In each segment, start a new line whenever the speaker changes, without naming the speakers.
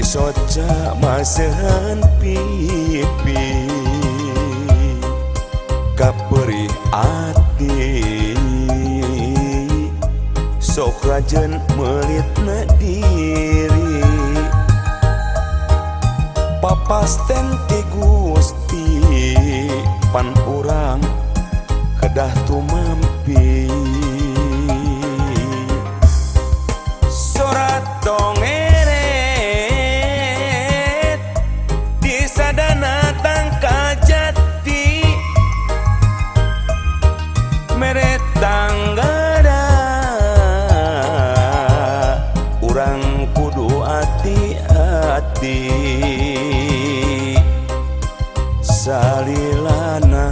Soca masehan pipi kaperih ati sok rajen melitna diri papasten ti Gusti pan urang kedah tumampi surat tongeret di sadana tangka jati meret tanggada urang kudu ati-ati salilana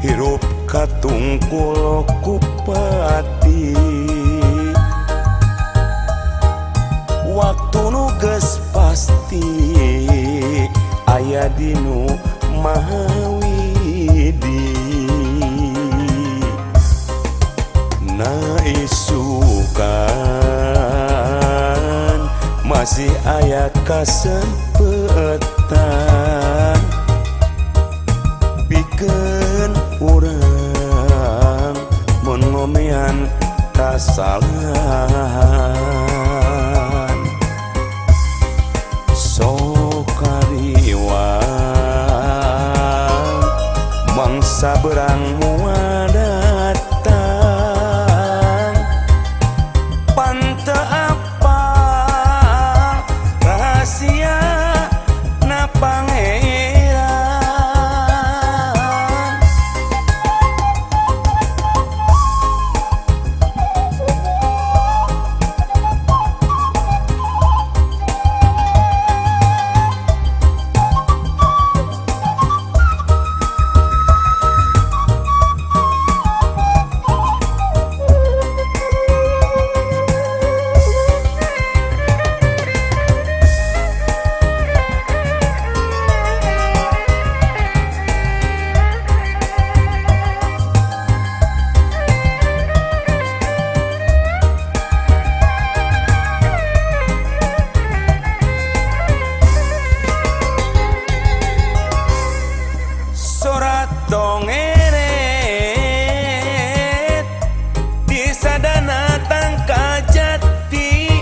hirup katungkul kupati waktu nu geus pasti aya dinu Maha Widi na isukan masih aya kasempetan pikeun urang mun ngomean kasalahan sok kariwang mangsa berang moal datang pan teu apal rahasia na Pangeran. Surat tongeret di sadana tangka jati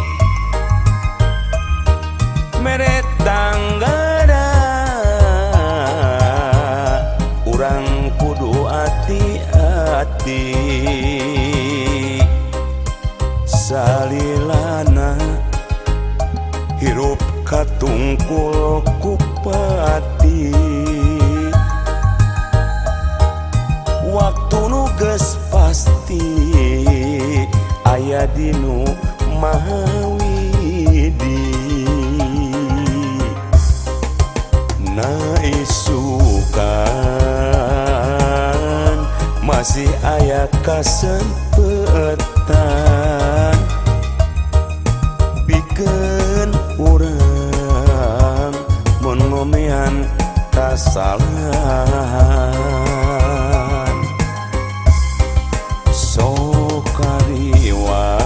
meret tanggada urang kudu ati-ati salilana hirup katungkul kupati waktu nu geus pasti aya dinu Maha Widi na isukan masih aya kasempetan pikeun urang mun ngomean kasalahan sok kariwang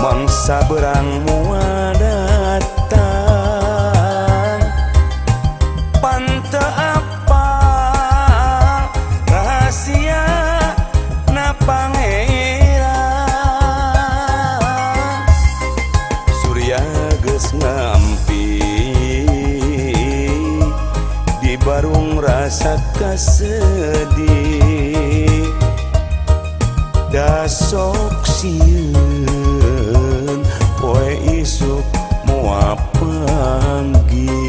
mangsa berang moal datang pan teu apal rahasia na Pangeran Surya geus ngampi di barung rasa kasedih da sok sieun poe isuk moal panggih.